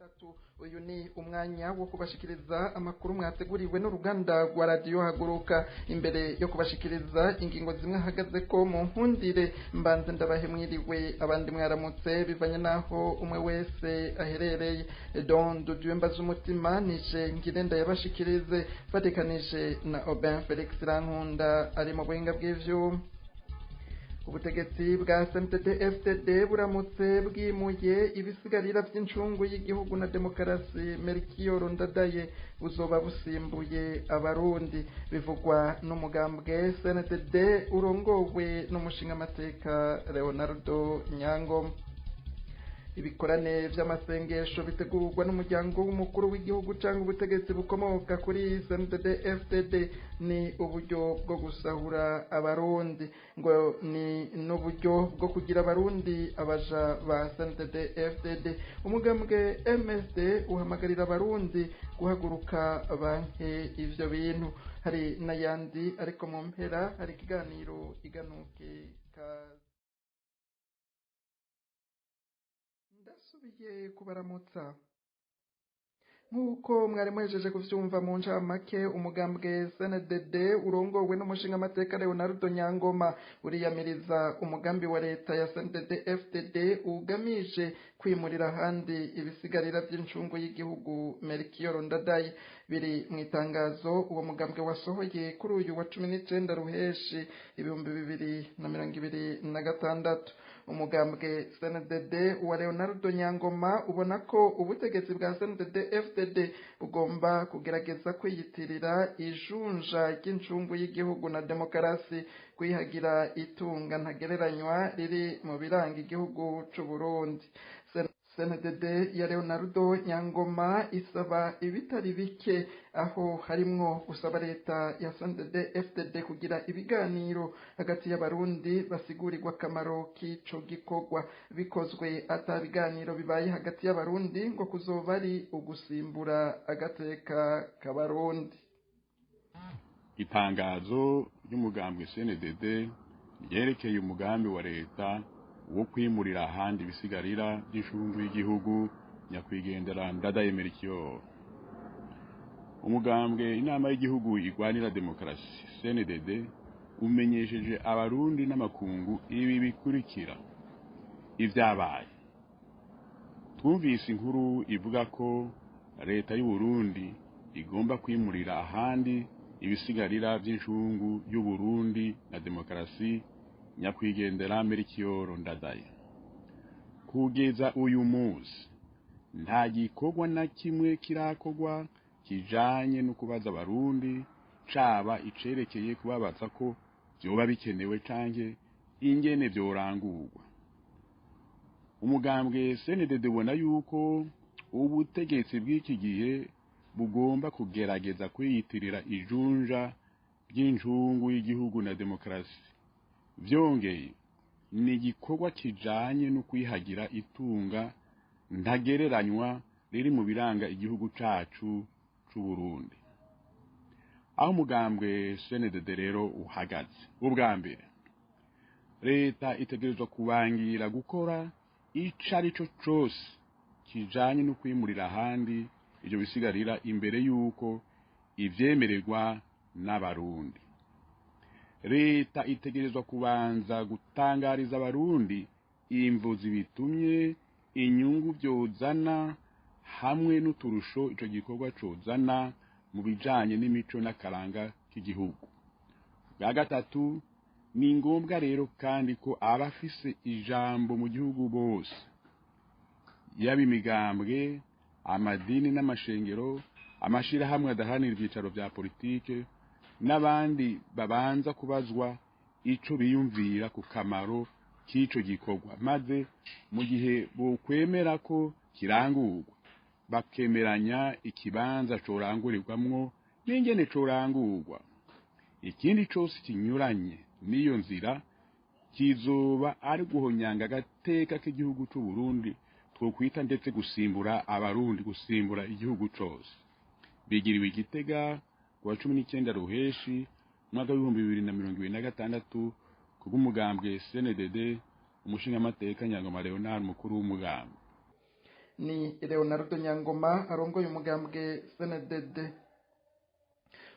Gatandatu, uyu ni umwanya wo kubashikiriza amakuru mwateguriwe n'uruganda rwa Radiyo Haguruka. Imbere yo kubashikiriza ingingo zimwe hagaze ko mu nkundire mbanze ndabahe mwiriwe, abandi mwaramutse, bivanye naho umwe wese aherereye. Don Dudu Mbaza umutima nije ngire ndayabashikirize fatikanije na Aubin Felix Rankunda ari mu buhinga bw'ivyuma. Ubutegetsi bwa CNDD FDD buramutse bwimuye ibisigarira vy'incungu y'igihugu na demokarasi Melchior Ndadaye buzoba busimbuye abarundi, bivugwa n'umugambwe CNDD urongowe n'umushingamateka Leonardo Nyangoma. Ibikorane vy'amasengesho bitegurwa n'umuryango w'umukuru w'igihugu cyangwa ubutegetsi bukomoka kuri CNDD FDD ni uburyo bwo gusahura abarundi, ngo ni n'uburyo bwo kugira abarundi abaja ba CNDD FDD. Umugambwe MSD uhamagarira abarundi guhaguruka banke ivyo bintu. Hari n'ayandi, ariko mu mpera hari ikiganiro iganuke kaze. Ndasubiye kubaramutsa. Nk'uko mwari muhejeje kuvyumva mu ncamake, umugambwe CNDD urongowe n'umushingamateka Leonardo Nyangoma uriyamiriza umugambi wa leta ya CNDD FDD ugamije kwimurira ahandi ibisigarira vy'incungu y'igihugu Melchior Ndadaye. Biri mu itangazo uwo mugambwe wasohoye kuri uyu wa 19 Ruheshi 2026. Umugambwe CNDD wa Leonardo Nyangoma ubona ko ubutegetsi bwa CNDD FDD bugomba kugerageza kwiyitirira ijunja ry'incungu y'igihugu na demokarasi, kwihagira itunga ntagereranywa riri mu biranga igihugu c'u Burundi. CNDD ya Leonardo Nyangoma isaba ibitari bike, aho harimwo gusaba leta ya CNDD FDD kugira ibiganiro hagati y'abarundi basigurirwa akamaro k'ico gikorwa. Bikozwe ata biganiro bibaye hagati y'abarundi ngo kuzoba ari ugusimbura agateka k'abarundi. Itangazo ry'umugambwe CNDD ryerekeye umugambi wa leta wo kwimurira ahandi ibisigarira by'inshungu y'igihugu nyakwigendera Ndadaye Melchior. Umugambwe Inama y'igihugu igwanira demokarasi CNDD umenyesheje abarundi n'amakungu ibi bikurikira: ivyabaye. Twumvise inkuru ivuga ko leta y'u Burundi igomba kwimurira ahandi ibisigarira by'inshungu y'u Burundi na demokarasi nyakwigendera Melchior Ndadaye. Kugeza uyu munsi nta gikorwa na kimwe kirakorwa kijanye no kubaza abarundi, caba icerekeye kubabaza ko vyoba bikenewe canke ingene vyorangurwa. Umugambwe CNDD ubona yuko ubutegetsi bw'iki gihe bugomba kugerageza kwiyitirira ijunja ry'incungu y'igihugu na demokarasi. Vyongeye ni igikorwa kijanye no kwihagira itunga ntagereranywa riri mu biranga igihugu cacu c'u Burundi. Aho umugambwe CNDD rero uhagaze, ubwa mbere leta itegerezwa kubangira gukora ico arico cose kijanye no kwimurira ahandi ivyo bisigarira imbere yuko ivyemererwa n'abarundi. Leta itegerezwa kubanza gutangariza abarundi imvo zibitumye, inyungu vyozana hamwe n'uturusho ico gikorwa cozana mu bijanye n'imico n'akaranga k'igihugu. Bwa gatatu, ni ngombwa rero kandi ko abafise ijambo mu gihugu bose, yaba imigambwe, amadini n'amashengero, amashirahamwe adaharanira ivyicaro vya politike n'abandi, babanza kubazwa ico biyumvira ku kamaro k'ico gikorwa, maze mu gihe bokwemera ko kirangurwa bakemeranya ikibanza corangurirwamwo n'ingene corangurwa. Ikindi cose kinyuranye n'iyo nzira kizoba ari guhonyanga agateka k'igihugu c'u Burundi, twokwita ndetse gusimbura abarundi, gusimbura igihugu cose. Bigiriwe Igitega kuwa 19 Ruheshi umwaka w'2026 kubw'umugambwe CNDD, umushingamateka Nyangoma Leonard, mukuru w'umugambwe. Ni Leonardo Nyangoma arongoye umugambwe CNDD.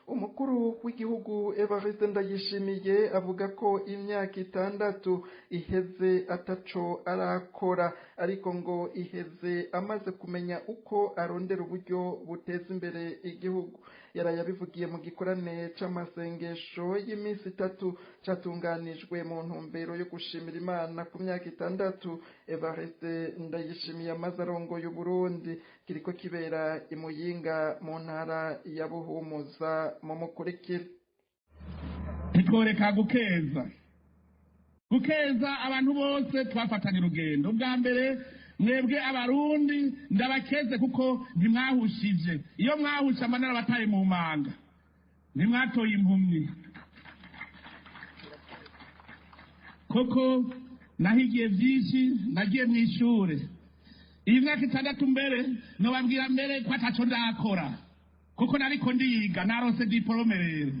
Umukuru w'igihugu Evariste Ndayishimiye avuga ko imyaka 6 iheze ataco arakora, ariko ngo iheze amaze kumenya uko arondera uburyo buteza imbere igihugu. Yarayabivugiye mu gikorane c'amasengesho y'iminsi 3 catunganijwe mu ntumbero yo gushimira Imana ku myaka 6 Evariste Ndayishimiye amaze arongoye Uburundi, kiriko kibera i Muyinga mu ntara ya Buhumuza. Mumukurikire. Ntitworeka gukeza gukeza abantu bose twafatanye urugendo. Ubwa mbere mwebwe Abarundi ndabakeze kuko ntimwahushije. Iyo mwahushe amanara bataye mu manga, ntimwatoye impumyi. Koko nahigiye byinshi, nagiye mu ishure iyi myaka 6 mbere nobabwira mbere ko ataco ndakora, kuko nariko ndiga, narose diplome rero,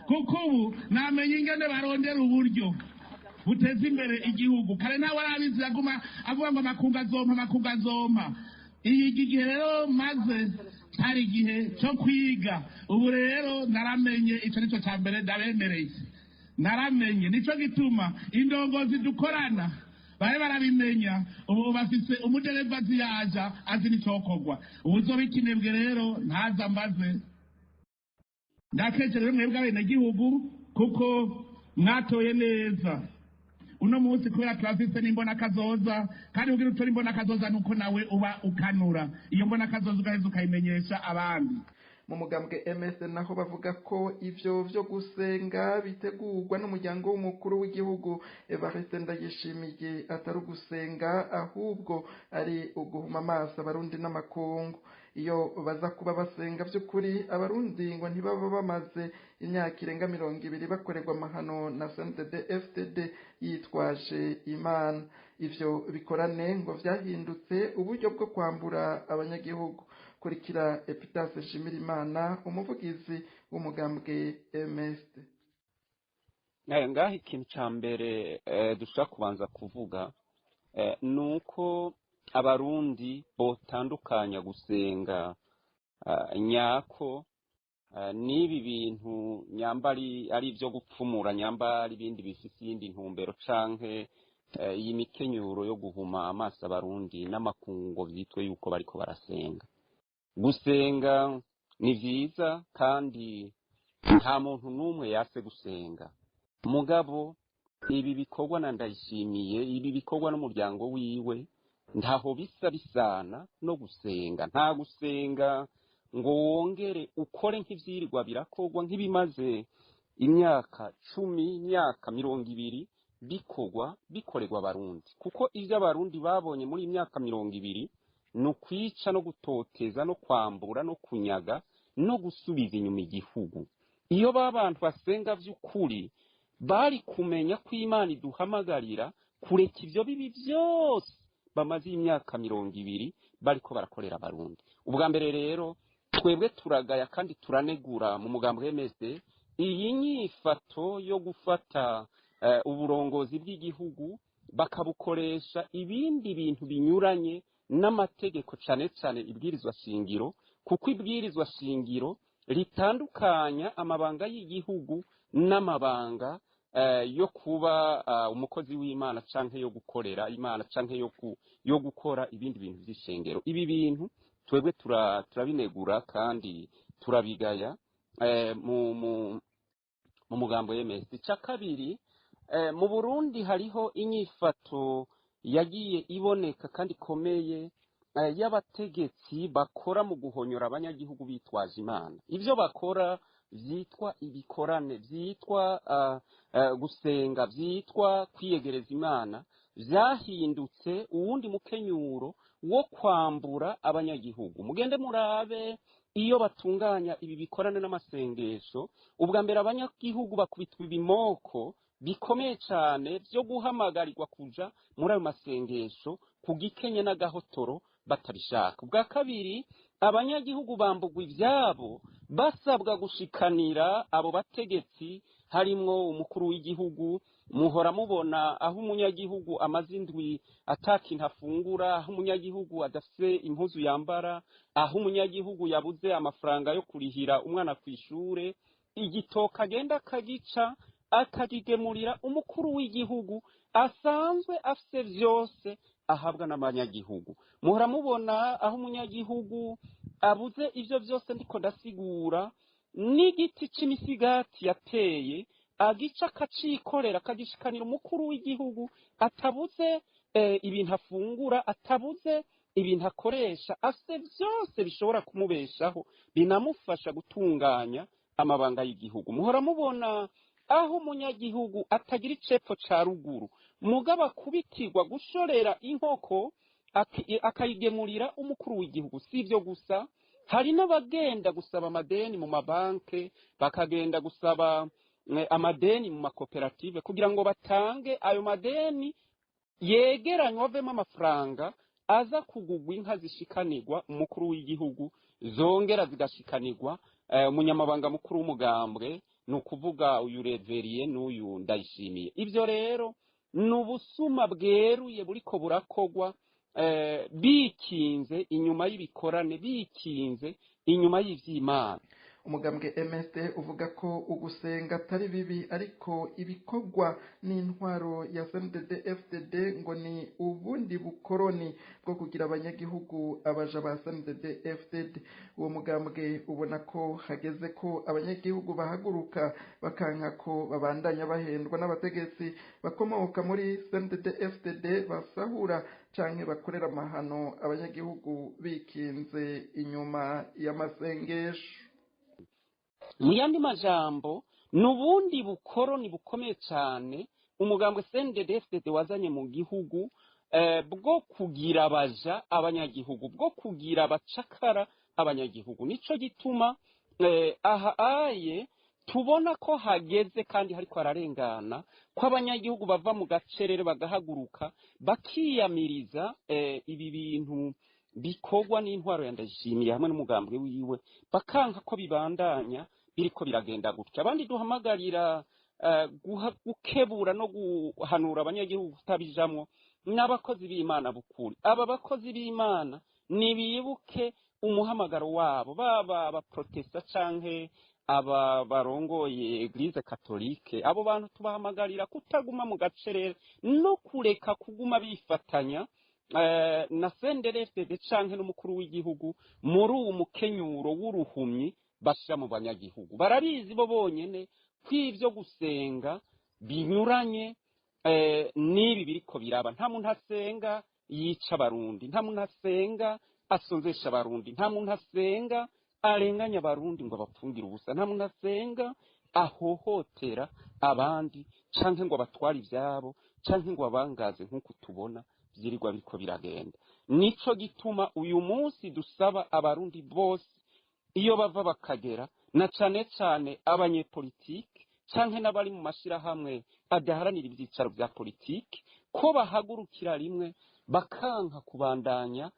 kuko ubu namenye ingene barondera uburyo buteza imbere igihugu. Kare ntawe arabizi, aguma avuga ngo amakungu azompa, amakungu azompa. Iyi gihe rero maze hari igihe cyo kwiga, ubu rero naramenye, ico nico ca mbere ndabemereye, naramenye. Nico gituma indongozi dukorana bare barabimenya, ubu bafise umudereva azi yaja azi n'icokorwa. Ubu uzoba ikinebwe rero ntaza mbaze. Ndakeje rero mwebwe abenegihugu kuko mwatoye neza uno munsi, kubera turafise n'imbona kazoza. Kandi kugira utore imbona kazoza nuko nawe uba ukanura iyo mbona kazoza, ugaheza ukayimenyesha abandi. Mu mugambwe MS naho bavuga ko ivyo vyo gusenga bitegurwa n'umuryango w'umukuru w'igihugu Evariste Ndayishimiye atari ugusenga, ahubwo ari uguhuma amaso Abarundi n'amakungu. Iyo baza kuba basenga by'ukuri, Abarundi ngo ntibaba bamaze imyaka irenga 20 bakorerwa amahano na CNDD FDD yitwaje Imana. Ivyo bikorane ngo vyahindutse uburyo bwo kwambura abanyagihugu. Kurikira Epitase Nshimirimana, umuvugizi w'umugambwe MSD. Ngaho ikintu cya mbere dushobora kubanza kuvuga ni uko Abarundi botandukanya gusenga nyako n'ibi bintu nyamba ari ibyo gupfumura, nyamba ari ibindi bifise iyindi ntumbero, canke iyi mikenyuro yo guhuma amaso Abarundi n'amakungu vyitwe yuko bariko barasenga. Gusenga ni vyiza kandi nta muntu n'umwe yase gusenga, mugabo ibi bikorwa na Ndayishimiye, ibi bikorwa n'umuryango wiwe, ntaho bisa bisana no gusenga. Nta gusenga ngo wongere ukore nk'ivyirirwa birakorwa, nk'ibimaze imyaka 10, imyaka 20 bikorwa, bikorerwa Abarundi, kuko ivyo Abarundi babonye muri iyi myaka 20 ni ukwica no gutoteza no kwambura no kunyaga no gusubiza inyuma igihugu. Iyo ba bantu basenga vy'ukuri bari kumenya ko Imana iduhamagarira kureka ivyo bibi vyose bamaze imyaka 20 bariko barakorera Abarundi. Ubwa mbere rero twebwe turagaya kandi turanegura mu mugambi MSD iyi nyifato yo gufata uburongozi bw'igihugu bakabukoresha ibindi bintu binyuranye n'amategeko, cane cane ibwirizwa shingiro, kuko ibwirizwa shingiro ritandukanya amabanga y'igihugu n'amabanga yo kuba umukozi w'Imana canke yo gukorera Imana canke yo gukora ibindi bintu vy'ishengero. Ibi bintu twebwe turabinegura kandi turabigaya mu mugambo MS. Ica kabiri, mu Burundi hariho inyifato yagiye iboneka kandi ikomeye y'abategetsi bakora mu guhonyora abanyagihugu bitwaje Imana. Ivyo bakora vyitwa ibikorane, vyitwa gusenga, vyitwa kwiyegereza Imana, vyahindutse uwundi mukenyuro wo kwambura abanyagihugu. Mugende murabe iyo batunganya ibi bikorane n'amasengesho, ubwa mbere abanyagihugu bakubitwa ibimoko bikomeye cane vyo guhamagarirwa kuja muri ayo masengesho ku gikenye n'agahotoro batabishaka. Ubwa kabiri, abanyagihugu bambugwa ivyabo basabwa gushikanira abo bategetsi, harimwo umukuru w'igihugu. Muhora mubona aho umunyagihugu amaze indwi atakintu afungura, aho umunyagihugu adafise impuzu yambara, aho umunyagihugu yabuze amafaranga yo kurihira umwana kw'ishure, igitoka agenda akagica akakigemurira umukuru w'igihugu asanzwe afise vyose ahabwa n'abanyagihugu. Muhora mubona aho umunyagihugu abuze ivyo vyose ndiko ndasigura, n'igiti c'imisigati yateye agica akacikorera akagishikanira umukuru w'igihugu atabuze ibintu afungura, atabuze ibintu akoresha, afise vyose bishobora kumubeshaho binamufasha gutunganya amabanga y'igihugu. Muhora mubona aho umunyagihugu atagira icepfo ca ruguru, mugabo akubitirwa gushorera inkoko akayigemurira umukuru w'igihugu. Si ivyo gusa, hari n'abagenda gusaba amadeni mu mabanke, bakagenda gusaba amadeni mu makoperative kugira ngo batange ayo madeni yegeranywa avemo amafaranga aza kugugwa inka zishikanirwa umukuru w'igihugu, zongera zigashikanirwa umunyamabanga mukuru w'umugambwe, ni ukuvuga uyu Reveriye n'uyu Ndayishimiye. Ivyo rero ni ubusuma bweruye buriko burakogwa bikinze inyuma y'ibikorane, bikinze inyuma y'ivy'Imana. Umugambwe MSD uvuga ko ugusenga atari bibi, ariko ibikorwa n'intwaro ya CNDD FDD ngo ni ubundi bukoroni bwo kugira abanyagihugu abaja ba CNDD FDD. Uwo mugambwe ubona ko hageze ko abanyagihugu bahaguruka bakanka ko babandanya bahendwa n'abategetsi bakomoka muri CNDD FDD basahura canke bakorera amahano abanyagihugu bikinze inyuma y'amasengesho. Mu yandi majambo, nubundi bukoroni bukomeye cyane umugambwe CNDD-FDD wazanye mu gihugu, bwo kugira abaja abanyagihugu, bwo kugira abacakara abanyagihugu. Nico gituma aha aye tubona ko hageze kandi hariko ararengana ko abanyagihugu bava mu gacerere bagahaguruka bakiyamiriza ibi bintu bikorwa n'intwaro ya Ndayishimiye hamwe n'umugambwe wiwe, bakanka ko bibandanya biriko biragenda gutya. Abandi duhamagarira gukebura no guhanura abanyagihugu kutabijamwo n'abakozi b'Imana bukuri. Aba bakozi b'Imana nibibuke umuhamagaro wabo, baba abaprotesta canke aba barongoye Eglise Katolike. Abo bantu tubahamagarira kutaguma mu gacerere no kureka kuguma bifatanya na CNDD-FDD canke n'umukuru w'igihugu muri uwo mukenyuro w'uruhumyi bashira mu banyagihugu. Barabizi bo bonyene ko ivyo gusenga binyuranye n'ibi biriko biraba. Nta muntu asenga yica abarundi, nta muntu asenga asonzesha abarundi, nta muntu asenga arenganya abarundi ngo abapfungire ubusa, nta muntu asenga ahohotera abandi canke ngo abatware ivyabo canke ngo abangaze nk'uko tubona vyirirwa biriko biragenda. Nico gituma uyu munsi dusaba abarundi bose iyo bava bakagera, na cane cane abanyepolitike canke n'abari mu mashirahamwe adaharanira ivyicaro vya politike, ko bahagurukira rimwe bakanka kubandanya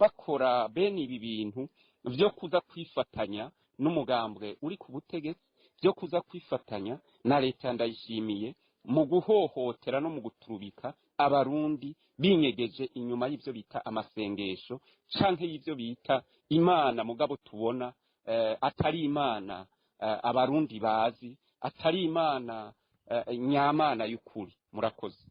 bakora bene ibi bintu vyo kuza kwifatanya n'umugambwe uri ku butegetsi, vyo kuza kwifatanya na leta ya Ndayishimiye mu guhohotera no mu guturubika abarundi binyegeje inyuma y'ivyo bita amasengesho canke y'ivyo bita Imana, mugabo tubona atari Imana abarundi bazi, atari Imana nyamana y'ukuri. Murakoze.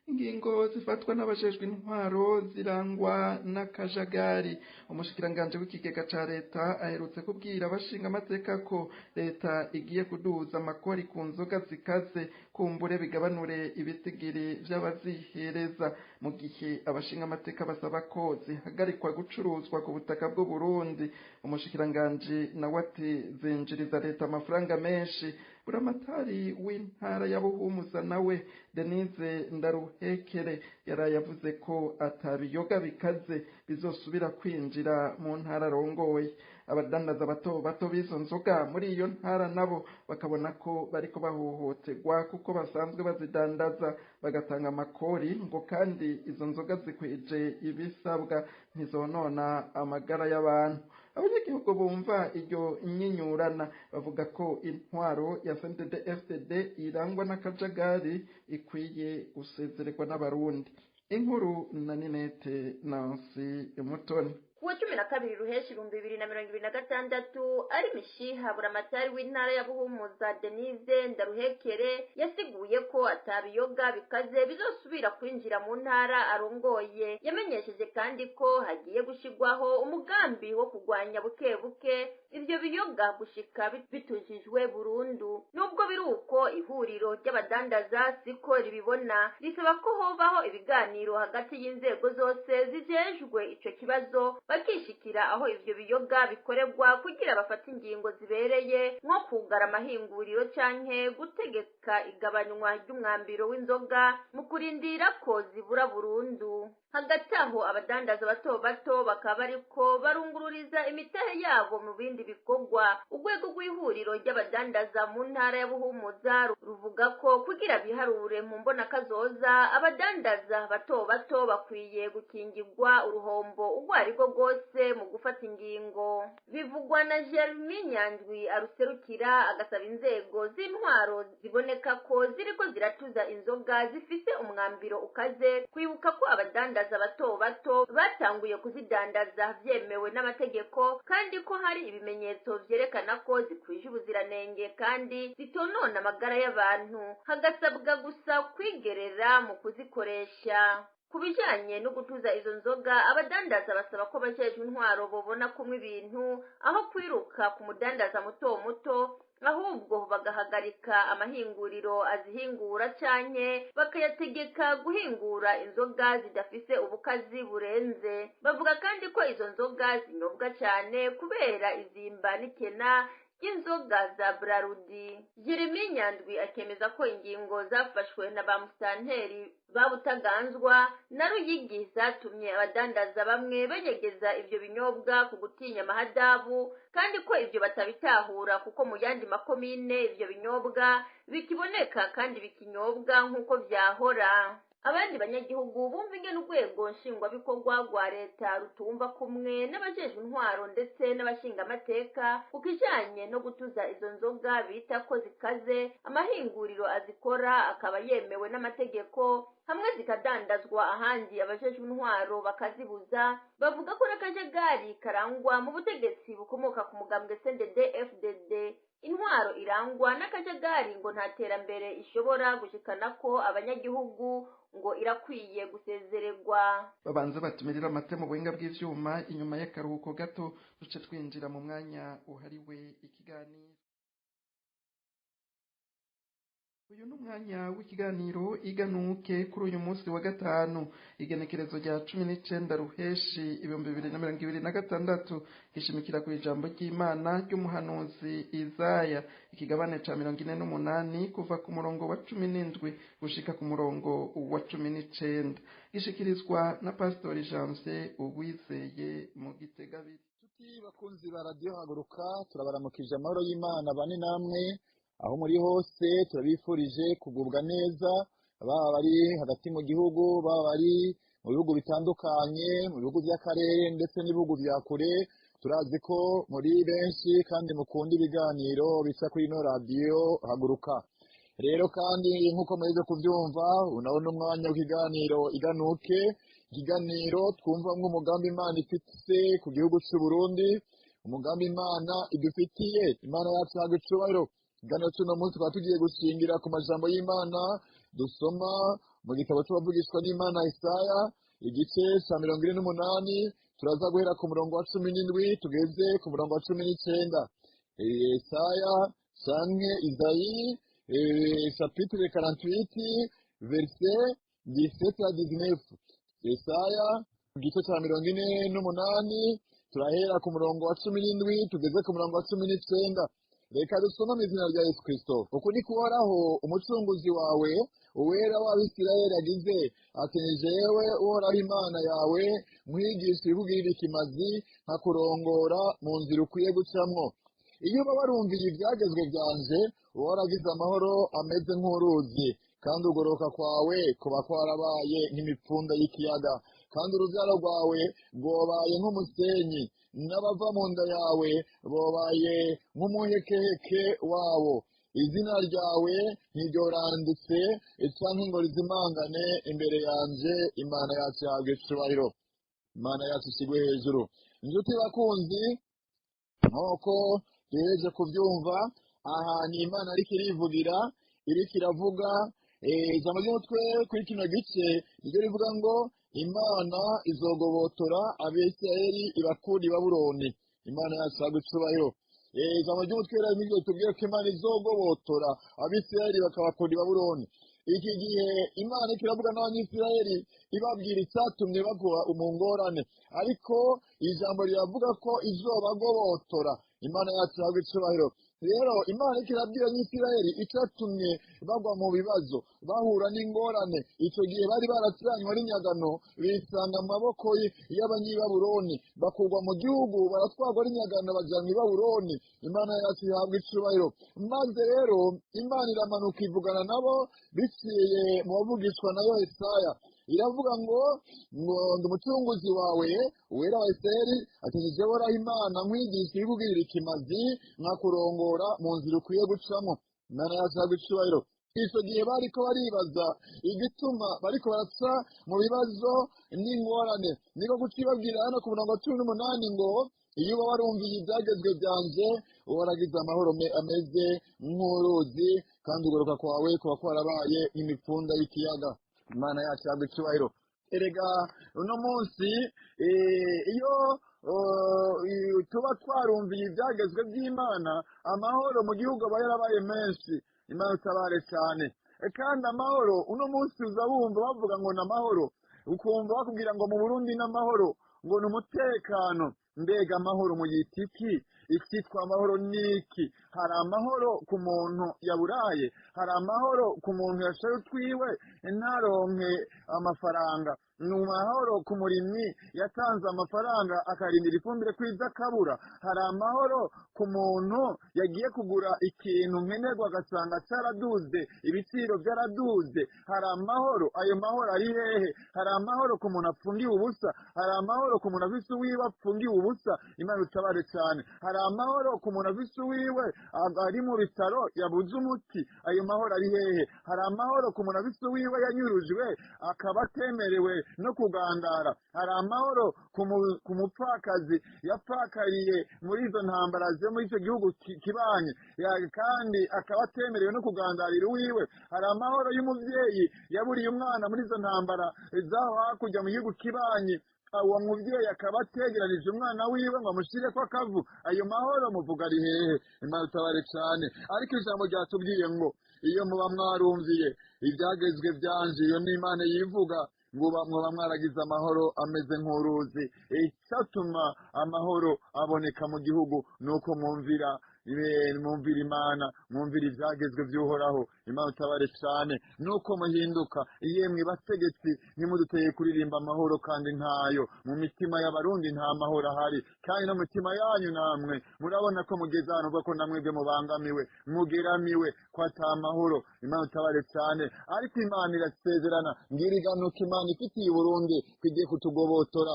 Ingingo zifatwa n'abajejwe intwaro zirangwa n'akajagari. Umushikiranganje w'ikigega ca leta aherutse kubwira abashinga amateka ko leta igiye kuduza amakori ku nzoga zikaze, kumbure bigabanure ibitigiri vy'abazihereza, mu gihe abashinga amateka basaba ko zihagarikwa gucuruzwa ku butaka bw'u Burundi. Umushikiranganje nawe ati zinjiriza leta amafaranga menshi. Buramatari w'intara ya Buhumuza nawe Denise Ndaruhekere yaraye avuze ko atabiyoga bikaze bizosubira kwinjira mu ntara arongoye. Abadandaza bato bato b'izo nzoga muri iyo ntara nabo bakabona ko bariko bahohoterwa kuko basanzwe bazidandaza bagatanga amakori, ngo kandi izo nzoga zikwije ibisabwa ntizonona amagara y'abantu. Abanyagihugu bumva iryo nyinyurana bavuga ko intwaro ya CNDD-FDD irangwa n'akajagari ikwiye gusezererwa n'abarundi. Inkuru na Ninete Nancy Mutoni. Kuwa 12 Ruheshi 2026 ari Mishiha buramatari w'intara ya Buhumuza Denise Ndaruhekere yasiguye ko atabiyoga bikaze bizosubira kwinjira mu ntara arongoye. Yamenyesheje kandi ko hagiye gushigwaho umugambi wo kugwanya buke buke ivyo biyoga gushika bitujijwe burundu. Nubwo biruko ihuriro ry'abadandaza siko ribibona, risaba ko hobaho ibiganiro hagati y'inzego zose zijejwe ico kibazo, bakishikira aho ivyo biyoga bikoregwa kugira bafate ingingo zibereye nko kugara amahinguriro canke gutegeka igabanywa ry'umwambiro w'inzoga mu kurindira ko zibura burundu. Hagati aho abadandaza bato bato bakaba bariko barungururiza imitahe yabo mu bindi bikorwa. Urwego rw'ihuriro ry'abadandaza mu ntara ya Buhumuza ruvuga ko kugira biharure mu mbonakazoza abadandaza bato bato bakwiye gukingirwa uruhombo urwo arirwo rwose mu gufata ingingo. Bivugwa na Jeremy Nyandwi aruserukira, agasaba inzego z'intwaro ziboneka ko ziriko ziratuza inzoga zifise umwambiro ukaze kwibuka ko abadandaza bato bato batanguye kuzidandaza vyemewe n'amategeko, kandi ko hari ibimenyetso vyerekana ko zikwije ubuziranenge kandi zitonona amagara y'abantu, hagasabwa gusa kwigerera mu kuzikoresha. Ku bijanye no gutuza izo nzoga, abadandaza basaba ko bajejwe intwaro bobona kumwe ibintu aho kwiruka ku mudandaza muto muto, ahubwo bagahagarika amahinguriro azihingura canke bakayategeka guhingura inzoga zidafise ubukazi burenze. Bavuga kandi ko izo nzoga zinyobwa cane kubera izimba n'ikena ry'inzoga za Brarudi. Jeremy Nyandwi akemeza ko ingingo zafashwe na ba musitanteri ba Butaganzwa na Ruyigi zatumye abadandaza bamwe banyegeza ivyo binyobwa ku gutinya amahadabu, kandi ko ivyo batabitahura kuko mu yandi makomine ivyo binyobwa bikiboneka kandi bikinyobwa nk'uko vyahora. Abandi banyagihugu bumva ingene urwego nshingwabikorwa rwa leta rutumva kumwe n'abajejwe intwaro ndetse n'abashingamateka ku kijanye no gutuza izo nzoga bita ko zikaze, amahinguriro azikora akaba yemewe n'amategeko, hamwe zikadandazwa ahandi abajejwe intwaro bakazibuza. Bavuga ko n'akajagari karangwa mu butegetsi bukomoka ku mugambwe CNDD-FDD. Intwaro irangwa n'akajagari ngo nta terambere ishobora gushikana ko abanyagihugu, ngo irakwiye gusezererwa. Babanze batumirira amate mu buhinga bw'ivyuma, inyuma y'akaruhuko gato duce twinjira mu mwanya uhariwe ikiganiro. Uyu ni umwanya w'ikiganiro Iganuke kuri uyu munsi wa gatanu, igenekerezo rya 19 Ruheshi 2026, gishimikira ku ijambo ry'Imana ry'umuhanuzi Izaya, ikigabane ca 48 kuva ku murongo wa 17 gushika ku murongo wa 19, gishikirizwa na Pastori Janvier Uwizeye mu Gitegabiri. Nshuti bakunzi ba Radio Haguruka, turabaramukije amahoro y'Imana bane namwe aho muri hose. Turabifurije kugubwa neza, baba bari hagati mu gihugu, baba bari mu bihugu bitandukanye, mu bihugu by'akarere ndetse n'ibihugu bya kure. Turazi ko muri benshi kandi mukunda ibiganiro bica kuri ino radiyo Haguruka. Rero kandi nk'uko muheze kubyumva, unabona umwanya w'ikiganiro Iganuke, ikiganiro twumvamwo umugambi Imana ifite ku gihugu cy'u Burundi, umugambi Imana idufitiye. Imana yacu ihabwa icubahiro. Ikiganiro cy'uno munsi tukaba tugiye gushingira ku majambo y'Imana dusoma mu gitabo c'abavugishwa n'Imana Isaya, igice ca 48. Turaza guhera ku murongo wa 17 tugeze ku murongo wa 19. Isaya canke Izayi, chapitre 48 verset 17 à 19. Isaya igice ca 48, turahera ku murongo wa 17 tugeze ku murongo wa 19. Reka dusome mu izina rya Yesu Kristo. Uku ni kuhoraho umucunguzi wawe, uwera w'Abisirayeli agize ati: ni jewe Uhoraho Imana yawe, nkwigisha ibikugirira ikimazi, nkakurongora mu nzira ukwiye gucamwo. Iyo uba warumviye ibyagezwe byanje, uba waragize amahoro ameze nk'uruzi, kandi ugororoka kwawe kuba kwarabaye nk'imipfunda y'ikiyaga. Kandi urubyaro rwawe rwobaye nk'umusenyi, n'abava mu nda yawe bobaye nk'umuhekeheke wawo. Izina ryawe ntiryorandutse canke ngo rizimangane imbere yanje. Imana yacu yahabwe icubahiro, Imana yacu ishyirwe hejuru. Inshuti bakunzi, nk'uko duhereje kubyumva, aha ni Imana ariko irivugira, iriko iravuga. Ijambo ry'umutwe kuri kino gice niryo rivuga ngo Imana izogobotora Abisirayeli ibakura i Babuloni. Imana yacu yahabwe icubahiro. Ijambo ry'umutwe rero niryo ritubwira ko Imana izogobotora Abisirayeli bakabakura i Babuloni. Iki gihe Imana iriko iravuga n'Abanyisirayeli, ibabwira icyatumye bagwa mu ngorane, ariko ijambo riravuga ko izobagobotora. Imana yacu yahabwe icubahiro. Rero Imana iriko irabwira Abanyisirayeli icyatumye bagwa mu bibazo, bahura n'ingorane. Icyo gihe bari baracuranywe n'inyagano, bisanga mu maboko y'Abanyibabuloni, bakurwa mu gihugu, baratwarwa n'inyagano, bajyanwa i Babuloni. Imana yacu ihabwa icubahiro. Maze rero Imana iramanuka ivugana nabo biciye mu bavugishwa nayo Yesaya. Iravuga ngo ndi umucunguzi wawe, Uwera wa Isirayeli, ati ni jewe Uhoraho Imana nkwigisha ibikugirira ikimazi, nkakurongora mu nzira ukwiye gucamo. Imana yacu ihabwa icubahiro. Icyo gihe bariko baribaza igituma bariko baraca mu bibazo n'ingorane. Niko kucibabwira hano ku murongo wa 18 ngo iyo uba warumviye ibyagezwe byanje, waragize amahoro ameze nk'uruzi, kandi ugaruka kwawe kuba kwarabaye nk'imipfunda y'ikiyaga. Imana yacu yahabwa icubahiro. Erega uno munsi iyo tuba twarumviye ibyagezwe by'Imana, amahoro mu gihugu aba yarabaye menshi. Imana itabare cyane. Kandi amahoro uno munsi uza wumva bavuga ngo ni amahoro, ukumva bakubwira ngo mu Burundi ni amahoro, ngo ni umutekano. Mbega amahoro muyita iki? Icyitwa amahoro ni iki? Hari amahoro ku muntu yaburaye, hari amahoro ku muntu yashoye utwiwe ntaronke amafaranga, ni amahoro ku murimyi yatanze amafaranga akarindira ifumbire kwiza akabura, hari amahoro ku muntu yagiye kugura ikintu nkenerwa agasanga cyaraduze, ibiciro byaraduze. Hari amahoro, ayo mahoro ari hehe? Hari amahoro ku muntu apfungiwe ubusa, hari amahoro ku muntu afise uwiwe apfungiwe ubusa. Imana utabare cyane. Hari amahoro ku muntu afise uwiwe ari mu bitaro yabuze umuti, ayo mahoro ari hehe? Hari amahoro ku muntu afise uwiwe yanyurujwe akaba atemerewe no kugandara. Hari amahoro ku mupfakazi yapfakariye muri izo ntambara zo muri icyo gihugu kibanye, kandi akaba atemerewe no kugandarira uwiwe. Hari amahoro y'umubyeyi yaburiye umwana muri izo ntambara zaho hakurya mu gihugu kibanye, uwo mubyeyi akaba ategeranije umwana wiwe ngo amushyire ko akavu. Ayo mahoro muvuga ari hehe? Imana utabare cyane. Ariko ijambo ryatubwiye ngo iyo muba mwarumviye ibyagezwe byanje, iyo ni Imana yivuga, ngo muba mwaragize amahoro ameze nk'uruzi. Icyatuma amahoro aboneka mu gihugu ni uko mwumvira Imana, mwumvira ibyagezwe by'Uhoraho. Imana utabare cyane. Nuko muhinduka, yemwe bategetsi, ntimuduteye kuririmba amahoro kandi ntayo mu mitima y'Abarundi. Nta mahoro ahari, kandi no mu mitima yanyu namwe murabona ko mugeze ahantu uvuga ko namwebwe mubangamiwe, mugeramiwe, ko ata mahoro. Imana utabare cyane. Ariko Imana irasezerana, ngira iganuka Imana ifitiye Burundi ko igiye kutugobotora.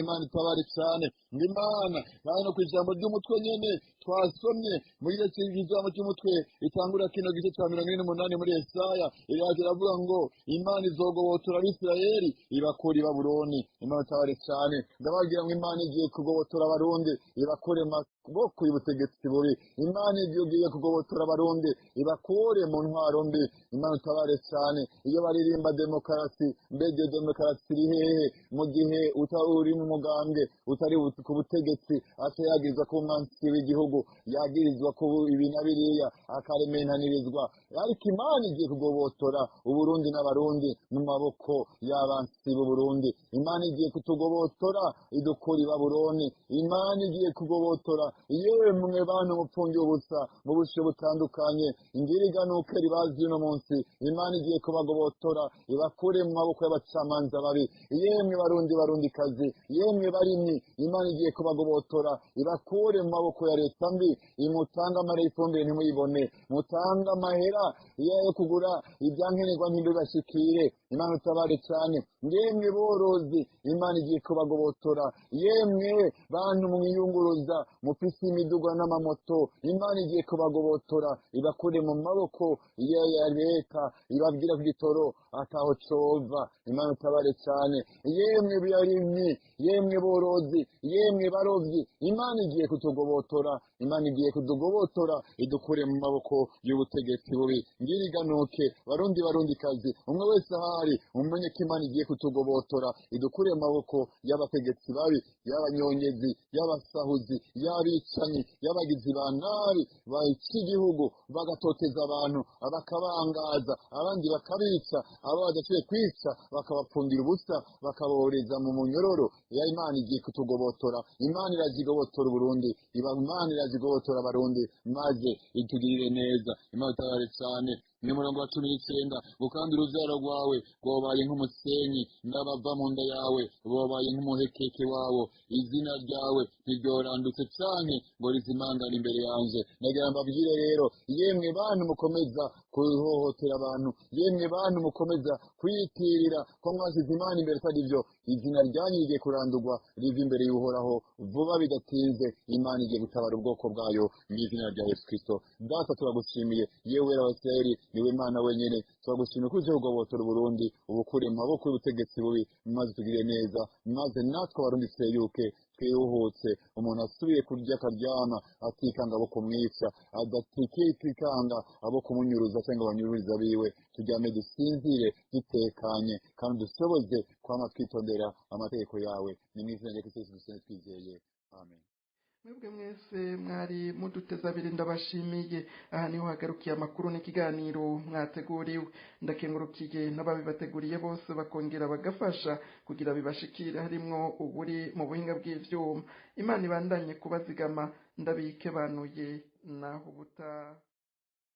Imana utabare cyane. Ngo Imana kandi no ku ijambo ry'umutwe nyene twasomye muri icyo ijambo cy'umutwe itangura kino gice cya 48 muri Yesaya, iraza iravuga ngo Imana izogobotora Abisirayeli ibakura i Babuloni. Imana utabare cyane. Ndababwira ngo Imana igiye kugobotora Abarundi ibakure mu maboko y'ubutegetsi bubi. Imana igiye kugobotora Abarundi ibakure mu ntwaro mbi. Imana utabare cyane. Iyo baririmba demokarasi, mbega demokarasi iri hehe mu gihe uri mu mugambwe utari ku butegetsi atayagirizwa ku mwansi w'igihugu, yagirizwa ku ibi na biriya, akarementanirizwa. Ariko Imana igiye kugobotora Uburundi n'Abarundi mu maboko y'abansi b'Uburundi. Imana igiye kutugobotora idukura i Babuloni. Imana igiye kugobotora yemwe bantu mupfungiye ubusa mu busho butandukanye, ngira iganuke ribazi uno munsi. Imana igiye kubagobotora ibakure mu maboko y'abacamanza babi. Yemwe Barundi, Barundikazi, yemwe barimyi, Imana igiye kubagobotora ibakure mu maboko ya leta. Leta mbi imutanga amahera y'ifumbire ntimuyibone, mutanga amahera yo kugura ibyankenerwa ntibibashikire. Imana utabare cyane. Yemwe borozi, Imana igiye kubagobotora. Yemwe bantu mwiyunguruza mufise imiduga n'amamoto, Imana igiye kubagobotora, ibakure mu maboko ya leta, ibabwira ku gitoro ataho cova. Imana utabare cyane. Yemwe barimyi, yemwe borozi, yemwe barovyi, Imana igiye kutugobotora, Imana igiye kutugobotora, idukure mu maboko y'ubutegetsi bubi. Ngiriganuke Barundi, Barundi kazi, umwe wese ahari umenye ko Imana igiye kutugobotora, idukure mu maboko y'abategetsi babi, y'abanyonyezi, y'abasahuzi, y'abicanyi, y'abagizi ba nabi baca igihugu, bagatoteza abantu, bakabangaza, abandi bakabica, abo badashoboye kwica bakabapfungira ubusa, bakabohereza mu munyororo. Ya Imana igiye kutugobotora, Imana irazigobotora Uburundi, Imana irazigobotora Abarundi, maze itugirire neza. Imana itabare cyane. Ni murongo wa 19 ngo kandi urubyaro rwawe rwabaye nk'umusenyi, n'abava mu nda yawe babaye nk'umuhekeke wawo. Izina ryawe ntiryorandutse canke ngo rizimangane imbere yanje. Nagira mbabwire rero, yemwe bantu mukomeza kuhohotera abantu, yemwe bantu mukomeza kwiyitirira ko mwasize Imana imbere, atari byo, izina ryanyu rigiye kurandurwa riva imbere y'Uhoraho vuba bidatinze. Imana igiye gutabara ubwoko bwayo mu izina rya Yesu Kristo. Data, turagushimiye, yewe Wera wa Isirayeli, niwe Mana wenyene. Turagushimiye ko uje kugobotora Uburundi, ubukure mu maboko y'ubutegetsi bubi, maze tugirire neza, maze natwe Abarundi tweyuke, twihuhutse. Umuntu asubiye kurya akaryama atikanga abo kumwica, adatikikanga abo kumunyuruza cyangwa abanyururiza biwe. Turyame dusinzire dutekanye, kandi dushoboze kwama twitondera amategeko yawe. Ni mu izina rya Kristo Yesu dusenze twizeye, amen. Mwebwe mwese mwari muduteze abiri, ndabashimiye. Aha niho hagarukiye amakuru n'ikiganiro mwateguriwe. Ndakengurukiye n'ababibateguriye bose, bakongera bagafasha kugira bibashikire, harimwo uburi mu buhinga bw'ivyuma. Imana ibandanye kubazigama. Ndabike banuye naho ubutaha.